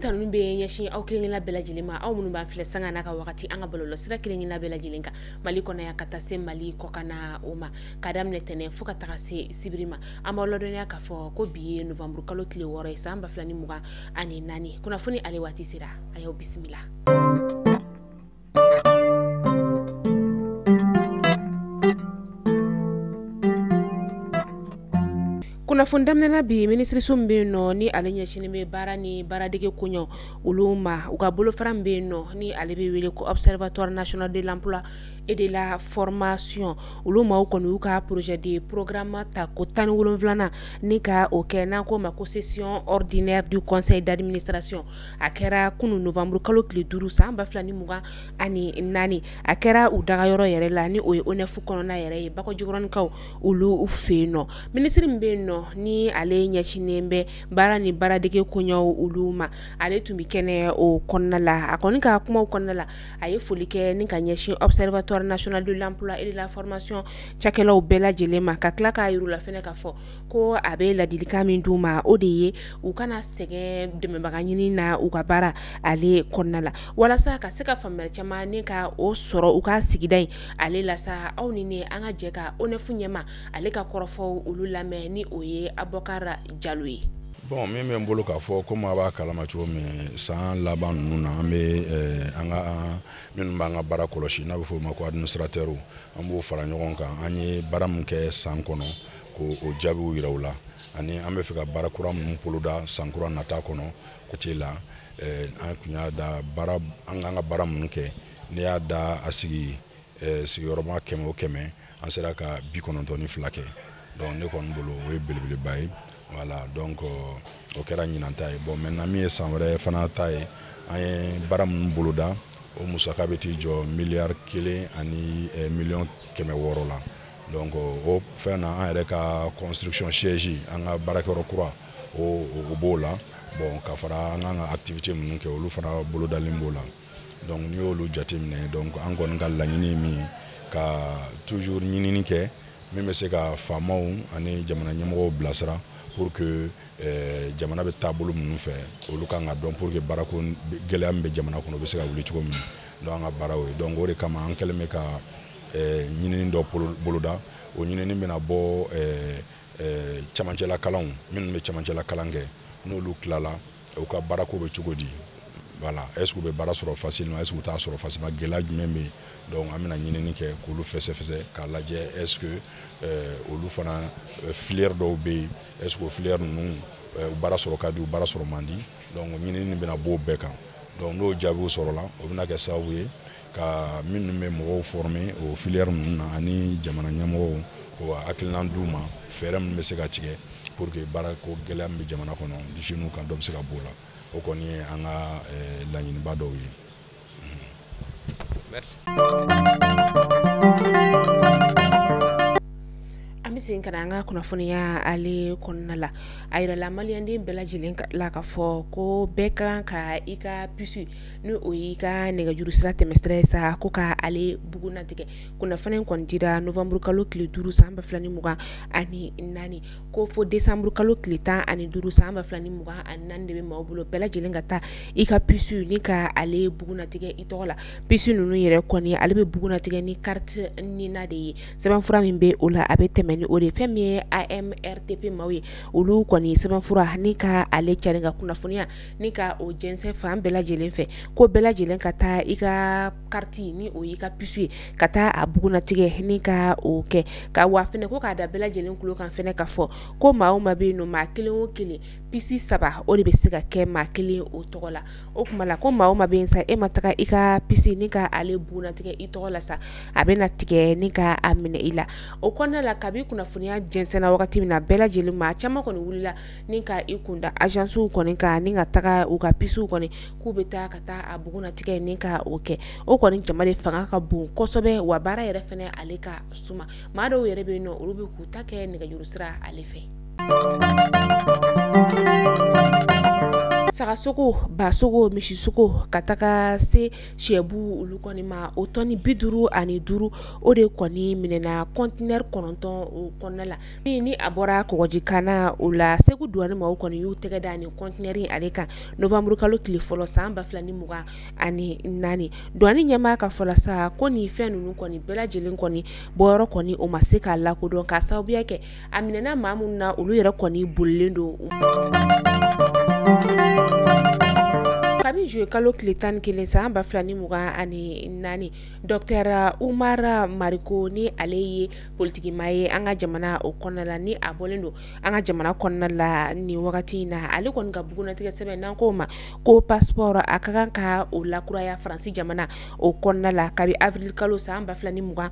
tanu bɛ ɲɛsin aw kelenkelenna bɛɛ lajɛlen ma, aw minnu b'an filɛ sanga n'a ka wagati an ka bɔlɔlɔsira kelenkelenna bɛɛ lajɛlen kan Mali kɔnɔ yan ka taa se Mali kɔkanna o ma, ka daminɛ tɛnɛn fo ka taga se sibiri ma. An b'aw ladɔnniya k'a fɔ ko bi ye novembre kalo tile 6 ye san 2024. Kunnafoni ale waati sera, a y'aw bisimila. Kunnafoni daminɛna bi minisiriso min bɛ yen nɔ ni ale ɲɛsinnen bɛ baara ni baaradege koɲɛw olu ma, u ka bolofara min bɛ yen nɔ ni ale bɛ wele ko Observatoire national de l'emploi et de la formation, olu maaw kɔni y'u ka projet de programme ta ko 17nan ni ka o kɛ n'an k'o ma ko session ordinaire du conseil d'administration. A kɛra kunun novembre kalo tile 5 san 2024. A kɛra u dagayɔrɔ yɛrɛ la ni o ye ONEF kɔnɔna yɛrɛ ye Bakɔjikɔrɔnikaw olu fɛ yen nɔ. Minisiri min bɛ yen nɔ ni ale ɲɛsinnen bɛ baara ni baaradege koɲɛw olu ma, ale tun bɛ kɛnɛ o kɔnɔna la. A kɔni ka kumaw kɔnɔna la, a ye foli kɛ ni ka ɲɛsin Observatoire national de l'emploi et de la formation cakɛlaw bɛɛ lajɛlen ma, ka tila k'a yir'u la fɛnɛ k'a fɔ ko a bɛ ladilikan min d'u ma, o de ye u kana sɛgɛn dɛmɛbaga ɲini na u ka baara ale kɔnɔna la, walasa ka se ka faamuyali caman ni ka o sɔrɔ u ka sigida in ale la sa. Aw ni ne an ka jɛ ka ONEF ɲɛma ale ka kɔrɔfɔw olu lamɛn ni o ye Abubakar Jalo ye. Bon, min bɛ n bolo k'a fɔ, komi a b'a kalama cogo min, san laban ninnu na, an bɛ an ka minnu b'an ka baara kɔlɔsi n'a bɛ f'o ma ko administrateur, an b'o fara ɲɔgɔn kan. An ye baara min kɛ san kɔnɔ k'o jaabiw yira u la, ani an bɛ fɛ ka baara kura minnu boloda san kura nata kɔnɔ. Côté la, an tun y'a da baara, an k'an ka baara minnu kɛ, n'i y'a da a sigi sigiyɔrɔma 100 o 100, an sera ka 92 kɛ. Donc ne kɔni bolo o ye belebeleba ye. Voilà, donc o kɛra ɲinan ta ye. Bon, maintenant min ye san wɛrɛ fana ta ye, an ye baara minnu boloda, o musaka bɛ t'i jɔ 1 ani 600 000 000 la. Donc o fɛn na, an yɛrɛ ka construction siège, an ka baarakɛyɔrɔ kura, o b'o la. Bon, ka fara an kan ka activité minnu kɛ, olu fana bolodalen b'o la. Donc n'i y'olu jateminɛ, donc an kɔni ka laɲini ye min ye, ka toujours ɲinini kɛ min bɛ se ka faamaw ani jamana ɲɛmɔgɔw bilasira pour que jamana bɛ taabolo minnu fɛ, olu kan ka dɔn, pour que baarako gɛlɛya min bɛ jamana kɔnɔ, o bɛ se ka wuli cogo min. Donc an ka baara o ye. Donc o de kama an kɛlen bɛ ka ɲinini dɔ boloda. O ɲinini bɛna bɔ camancɛla kalanw, minnu bɛ camancɛla kalan kɛ, n'olu tilala, u ka baarako bɛ cogo di? Voilà, est ce que u bɛ baara sɔrɔ facilement, est ce que u t'a sɔrɔ facilement, gɛlɛya jumɛn bɛ yen? Donc an bɛna ɲinini kɛ k'olu fɛsɛfɛsɛ k'a lajɛ, est ce que olu fana filière dɔw bɛ yen, est ce que o filière ninnu baara sɔrɔ ka di, u baara sɔrɔ man di? Donc ɲinini bɛna bɔ o bɛɛ kan. Donc n'o jaabiw sɔrɔla, o bɛna kɛ sababu ye ka minnu bɛ mɔgɔw former o filière ninnu na ani jamana ɲɛmɔgɔw k'o hakilina d'u ma, fɛɛrɛ min bɛ se ka tigɛ pour que baarako gɛlɛya min bɛ jamana kɔnɔ jeunes kan, dɔ bɛ se ka b'o la. O kɔni ye an ka laɲiniba dɔw ye. Merci. An bɛ segin ka na an ka kunnafoniya ale kɔnɔna la. A yirala maliyɛnden bɛɛ lajɛlen la k'a fɔ ko bɛɛ kan ka i ka puce, ni o y'i ka nɛgɛjuru sira tɛmɛsira ye sa, ko ka ale bugunnatigɛ. Kunnafoni kɔni dira novembre kalo tile 5 san 2024, ko fo décembre kalo tile 15 san 2024 de bɛ maaw bolo bɛɛ lajɛlen ka taa i ka puce ni ka ale bugunnatigɛ i tɔgɔ la. Puce ninnu yɛrɛ kɔni, ale bɛ bugunnatigɛ ni carte NINA de ye. Sɛbɛnfura min bɛ o la, a bɛ tɛmɛ ni o de ye. Fɛn min ye AMRTP maaw ye, olu kɔni sɛbɛnfura ni ka ale cari ka kunnafoniya ni ka o jɛnsɛn fan bɛɛ lajɛlen fɛ, ko bɛɛ lajɛlen ka taa i ka carte, ni o y'i ka puce ye, ka taa a bugunnatigɛ ni ka o kɛ ka wa fɛnɛ ko k'a da bɛɛ lajɛlen tulo kan fɛnɛ ka fɔ ko maa o maa bɛ yen nɔ, maa kelen o kelen, puce 3 o de bɛ se ka kɛ maa kelen o tɔgɔ la. O tuma la, ko maa o maa bɛ yen sa, e ma taga i ka puce ni ka ale bugunnatigɛ i tɔgɔ la sa, a bɛna tigɛ ni ka a minɛ i la. O kɔnɔna la, kabi kunnafoniya jɛnsɛnna wagati min na, bɛɛ lajɛlen, maa caman kɔni wulila ni ka i kunda agencew kɔni kan ni ka taga u ka pucew kɔni k'u bɛ taa ka taa a bugunnatigɛ ni ka o kɛ. O kɔni jama de fanga ka bon kosɛbɛ, wa baara yɛrɛ fɛnɛ ale ka suma. Maa dɔw yɛrɛ bɛ yen nɔ, olu bɛ k'u ta kɛ nɛgɛjuru sira ale fɛ. Sagasogo, basogo, misisogo ka taga se sɛbu olu kɔni ma, o tɔni 55 o de kɔni minɛna conteneur 9 o kɔnɔna la. Ni a bɔra kɔgɔjikana o la, Segu douane maaw kɔni y'u tɛgɛ da ni conteneur ale kan novembre kalo tile fɔlɔ san 2024. Douane ɲɛmaa ka fɔ la sa ko nin fɛn ninnu kɔni bɛɛ lajɛlen kɔni bɔyɔrɔ kɔni o ma se k'a lakodɔn k'a sababuya kɛ a minɛna maa minnu na, olu yɛrɛ kɔni bolilen don. Kabi juillet kalo tile 11 san 2024, Docteur Umar Mariko, ni ale ye politikimaa ye an ka jamana o kɔnɔna la, ni a bɔlen don an ka jamana kɔnɔna la nin wagati in na, ale kɔni ka bugunnatigɛ sɛbɛn n'an k'o ma ko passeport, a ka kan ka o lakuraya Faransi jamana o kɔnɔna la kabi avril kalo san 2022.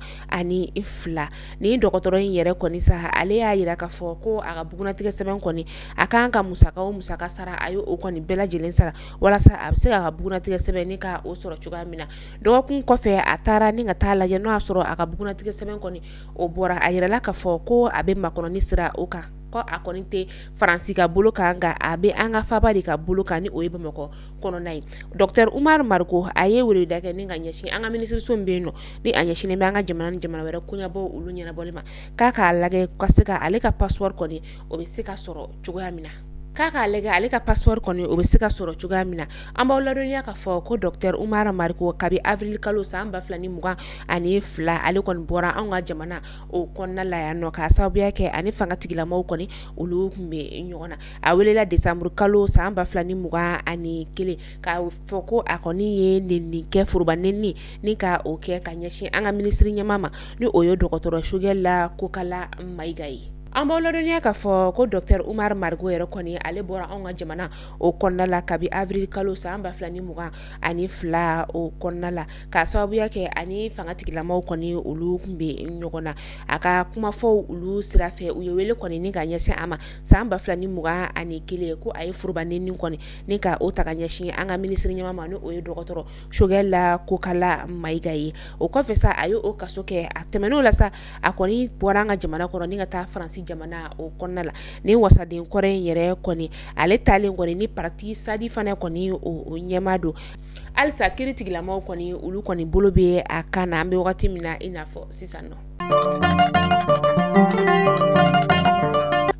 Nin dɔgɔtɔrɔ in yɛrɛ kɔni sa, ale y'a yira k'a fɔ ko a ka bugunnatigɛ sɛbɛn kɔni, a kan ka musaka o musaka sara, a ye o kɔni bɛɛ lajɛlen sara walasa a bɛ se k'a ka bugunnatigɛ sɛbɛn ni ka o sɔrɔ cogoya min na. Dɔgɔkun kɔfɛ, a taara ni ka taa lajɛ n'o y'a sɔrɔ a ka bugunnatigɛ sɛbɛn kɔni o bɔra. A yirala k'a fɔ ko a bɛ makɔnɔni sira o kan, ko a kɔni tɛ Faransi ka bolo kan, nka a bɛ an ka faaba de ka bolo kan, ni o ye Bamakɔ kɔnɔna ye. Docteur Umar Mariko, a ye weleweda kɛ ni ka ɲɛsin an ka minisiriso min bɛ yen nɔ, ni a ɲɛsinnen bɛ an ka jamana ni jamana wɛrɛ koɲɛbɔ olu ɲɛnabɔli ma, k'a k'a lajɛ ka se ka ale ka passeport kɔni o bɛ se ka sɔrɔ cogoya min na. K'a k'a lajɛ ale ka passeport kɔni o bɛ se ka sɔrɔ cogoya min na. An b'aw ladɔnniya k'a fɔ ko Docteur Umar Mariko, kabi avril kalo san 2022, ale kɔni bɔra anw ka jamana o kɔnɔna la yan nɔ, k'a sababuya kɛ ani fanga tigilamaw kɔni olu tun bɛ ɲɔgɔn na. A welela décembre kalo san 2021 k'a fɔ ko a kɔni ye nenni kɛ, foroba nenni, ni ka o kɛ ka ɲɛsin an ka minisiri ɲɛmaa ma, ni o ye dɔgɔtɔrɔ Choguel Kokalla Maïga ye. An b'aw ladɔnniya k'a fɔ ko Docteur Umar Mariko yɛrɛ kɔni, ale bɔra anw ka jamana o kɔnɔna la kabi avril kalo san 2022 o kɔnɔna la, k'a sababuya kɛ ani fanga tigilamaw kɔni olu tun bɛ ɲɔgɔn na. A ka kumafɔw olu sira fɛ, u ye wele kɔni ni ka ɲɛsin a ma san 2021 ko a ye foroba nenni kɔni ni ka o ta ka ɲɛsin an ka minisiri ɲɛmaa ma, ni o ye dɔgɔtɔrɔ Choguel Kokalla Maïga ye. O kɔfɛ sa, a ye o kaso kɛ. A tɛmɛn'o la sa, a kɔni bɔra an ka jamana kɔnɔ ni ka taa Faransi jamana o kɔnɔna la. Ni wasaden kɔrɔ in yɛrɛ kɔni, ale taalen kɔni ni parti SADI fana kɔni o ɲɛmaa don. Halisa kiiri tigilamaw kɔni olu kɔni bolo bɛ a kan na an bɛ wagati min na i n'a fɔ sisan nɔ.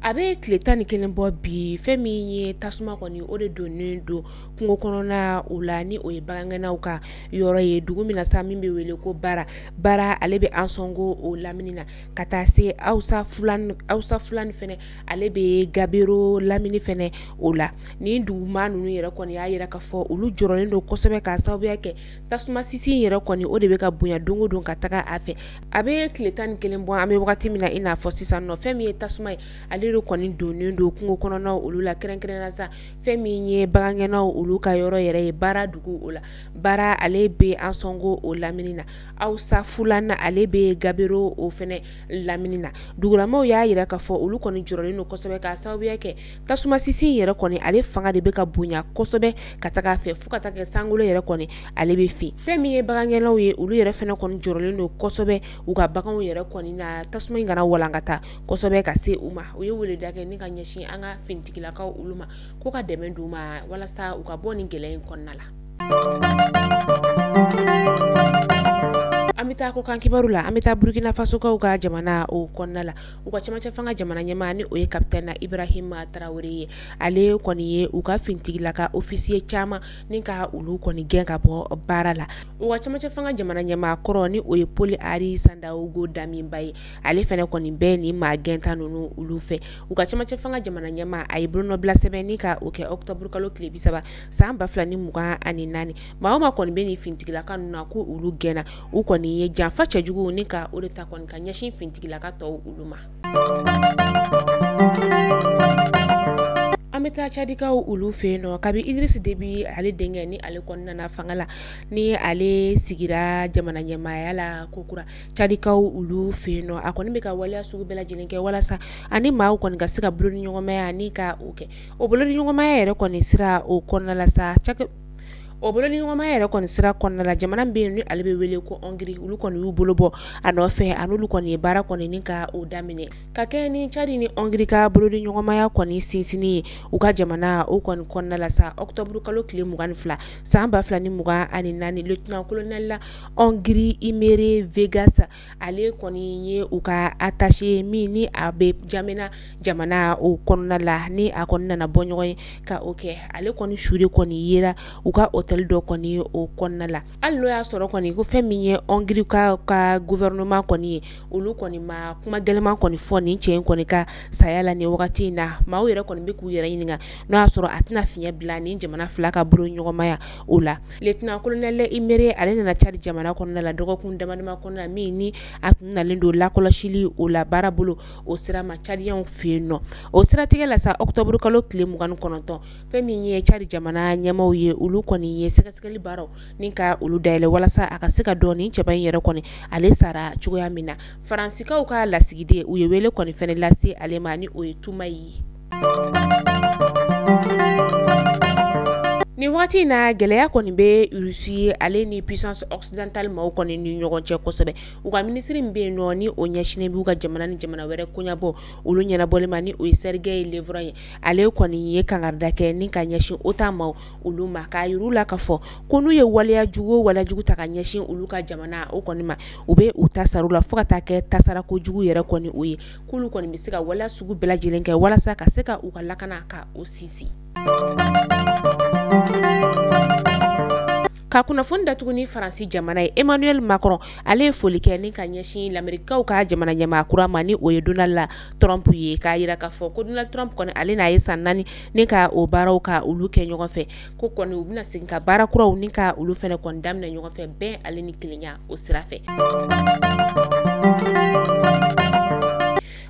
A bɛ tile 11 bɔ bi, fɛn min ye tasuma kɔni o de donnen don kungo kɔnɔna o la, ni o ye bagangɛnnaw ka yɔrɔ ye, dugu min na sa min bɛ wele ko Bara. Bara, ale bɛ Ansongo o lamini na, ka taa se Awusa Fulani, Awusa Fulani fɛnɛ ale bɛ Gabero lamini fɛnɛ o la. Nin duguma ninnu yɛrɛ kɔni y'a yira k'a fɔ olu jɔrɔlen don kosɛbɛ, k'a sababuya kɛ tasuma sisi yɛrɛ kɔni o de bɛ ka bonya don o don ka taga a fɛ. A bɛ tile 11 bɔ an bɛ wagati min na i n'a fɔ sisan nɔ, fɛn min ye tasuma ye, ale de kɔni donnen don kungo kɔnɔnaw olu la, kɛrɛnkɛrɛnnenya sa fɛn min ye bagangɛnnaw olu ka yɔrɔ yɛrɛ ye, Bara dugu o la. Bara, ale bɛ Ansongo o lamini na. Awusa Fulani, ale bɛ Gabero o fɛnɛ lamini na. Dugulamaw y'a yira k'a fɔ olu kɔni jɔrɔlen don kosɛbɛ, k'a sababuya kɛ tasuma sisi yɛrɛ kɔni ale fanga de bɛ ka bonya kosɛbɛ ka taga a fɛ, fo ka taa kɛ sankolo yɛrɛ kɔni ale bɛ fin. Fɛn min ye bagangɛnnaw ye, olu yɛrɛ fɛnɛ kɔni jɔrɔlen don kosɛbɛ u ka baganw yɛrɛ kɔni na, tasuma in kana walankata kosɛbɛ ka se u ma. U ye weleda kɛ ni ka ɲɛsin an ka finitigilakaw olu ma, ko ka dɛmɛ d'u ma walasa u ka bɔ nin gɛlɛya in kɔnɔna la. An bɛ taa ko kan kibaru la. An bɛ taa Burkina Fasokaw ka jamana o kɔnɔna la. U ka cɛmancɛ fanga jamana ɲɛmaa, ni o ye capitaine Ibrahim Traoré ye, ale kɔni ye u ka finitigilaka officier caman ni ka olu kɔni gɛn ka bɔ baara la. U ka cɛmancɛ fanga jamana ɲɛmaa kɔrɔ, ni o ye Paul Henri Sandaogo Damiba ye, ale fɛnɛ kɔni bɛ nin maa gɛnta ninnu olu fɛ. U ka cɛmancɛ fanga jamana ɲɛmaa, a ye bolonɔbila sɛbɛn ni ka o kɛ octobre kalo tile 30 san 2024. Maa o maa kɔni bɛ nin finitigilaka ninnu na ko olu gɛnna, u kɔni ye janfa cɛjugu ni ka o de ta kɔni ka ɲɛsin finitigilaka tɔw olu ma. An bɛ taa Cadikaw olu fɛ yen nɔ. Kabi Idriss Déby ale denkɛ ni ale kɔni nana fanga la, ni ale sigira jamana ɲɛmaaya la kokura Cadikaw olu fɛ yen nɔ, a kɔni bɛ ka waleya sugu bɛɛ lajɛlen kɛ walasa ani maaw kɔni ka se ka bolodiɲɔgɔnmaya ni ka o kɛ. O bolodiɲɔgɔnmaya yɛrɛ kɔni sira o kɔnɔna la sa, cakɛ O bolodiɲɔgɔnma yɛrɛ kɔni sira kɔnɔna la, jamana bɛ yen ni ale bɛ wele ko Hongrie, olu kɔni y'u bolo bɔ a nɔfɛ, a n'olu kɔni ye baara kɔni ni ka o daminɛ. Ka kɛ ni Tchad ni Hongrie ka bolodiɲɔgɔnmaya kɔni sinsinni ye u ka jamana o kɔni kɔnɔna la sa, octobre kalo tile 22 san 2024, lieutenant colonel Hongrie Imre Vegas, ale kɔni ye u ka attaché min ni a bɛ N'Djamena jamana o kɔnɔna la, ni a kɔni nana bɔ ɲɔgɔn ye ka o kɛ. Ale kɔni su de kɔni yera u ka hôtel dɔ kɔni o kɔnɔna la. Hali n'o y'a sɔrɔ kɔni ko fɛn min ye Hongrie ka gouvernement kɔni ye, olu kɔni ma kuma gɛlɛman kɔni fɔ nin cɛ in kɔni ka saya la nin wagati in na. Maaw yɛrɛ kɔni bɛ k'u yɛrɛ ɲininka n'o y'a sɔrɔ a tɛna fiɲɛ bila nin jamana fila ka bolo ɲɔgɔnmaya o la. Lieutenant colonel Imre, ale nana Tchad jamana kɔnɔna la dɔgɔkun dama dama kɔnɔna la, min ni a tun nalen don lakɔlɔsili o la baara bolo o sira ma Tchadiens fɛ yen nɔ. O siratigɛ la sa, octobre kalo tile 29, fɛn min ye Tchad jamana ɲɛmaaw ye, olu kɔni ye sɛgɛsɛgɛli baaraw ni ka olu dayɛlɛ walasa a ka se ka dɔn nin cɛba in yɛrɛ kɔni ale sara cogoya min na. Faransikaw ka lasigiden, u ye wele kɔni fɛnɛ lase ale ma, ni o ye Tuma ye. Nin waati in na, gɛlɛya kɔni bɛ Russie ale ni puissance occidentale maaw kɔni ni ɲɔgɔn cɛ kosɛbɛ. U ka minisiri min bɛ yen nɔ, ni o ɲɛsinnen b'u ka jamana ni jamana wɛrɛ koɲɛbɔ olu ɲɛnabɔli ma, ni o ye Sergei Lavrov ye, ale kɔni ye kangarida kɛ ni ka ɲɛsin OTAN maaw olu ma, k'a yir'u la k'a fɔ ko n'u ye waleya jugu o waleya jugu ta ka ɲɛsin olu ka jamana o kɔni ma, u bɛ u ta sar'u la fo ka taa kɛ tasara kojugu yɛrɛ kɔni o ye, k'olu kɔni bɛ se ka waleya sugu bɛɛ lajɛlen kɛ walasa ka se ka u ka lakana ka o sinsin. Ka kunnafoni datugu ni Faransi jamana ye, Emmanuel Macron, ale ye foli kɛ ni ka ɲɛsin Lamerikaw ka jamana ɲɛmaa kura ma, ni o ye Donald Trump ye, k'a yira k'a fɔ ko Donald Trump kɔni ale n'a ye san 4 ni ka o baaraw ka olu kɛ ɲɔgɔn fɛ, ko kɔni u bɛna segin ka baara kuraw ni ka olu fɛnɛ kɔni daminɛ ɲɔgɔn fɛ bɛn ale ni kelenya o sira fɛ.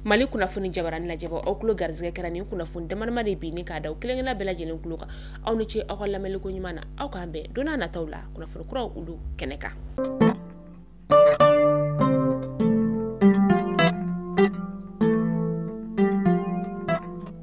Mali kunnafoni jabarani lajɛbɔ, aw tulo garisɛgɛ kɛra nin kunnafoni damadama de bi ni k'a da aw kelen-kelenna bɛɛ lajɛlen tulo kan. Aw ni ce aw ka lamɛnliko ɲuman na, aw k'an bɛn don n'a nataw la kunnafoni kuraw olu kɛnɛ kan.